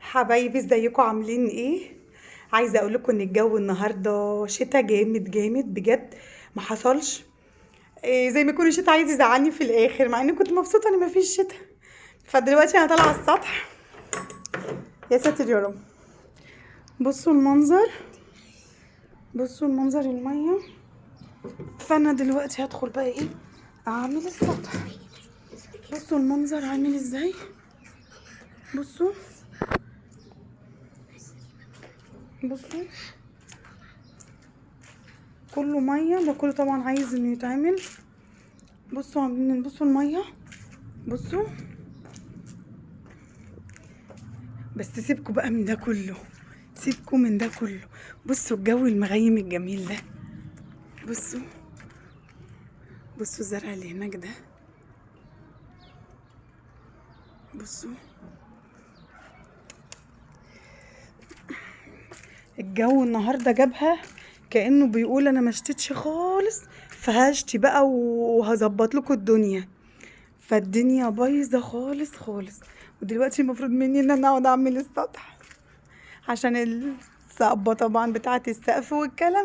حبايبي، ازيكم عاملين ايه؟ عايزه اقول لكم ان الجو النهارده شتا جامد جامد بجد، ما حصلش إيه، زي ما يكون الشتا عايز يزعلني في الاخر، مع اني كنت مبسوطة ان مفيش شتا. فدلوقتي انا طالعه على السطح، يا ساتر يا رب. بصوا المنظر، بصوا المنظر المية. فانا دلوقتي هدخل بقى ايه، اعمل السطح. بصوا المنظر عامل ازاي، بصوا بصوا كله مية، ده كله طبعا عايز انه يتعمل. بصوا عاملين، بصوا المية، بصوا. بس سيبكوا بقى من ده كله، سيبكوا من ده كله. بصوا الجو المغيم الجميل ده، بصوا بصوا الزرع اللي هناك ده، بصوا الجو النهارده جابها كأنه بيقول انا ما اشتتش خالص، فهشتي بقى وهظبط لكم الدنيا. فالدنيا بايظة خالص خالص. ودلوقتي المفروض مني ان انا اقعد اعمل السطح عشان الصقبه طبعا بتاعه السقف والكلام.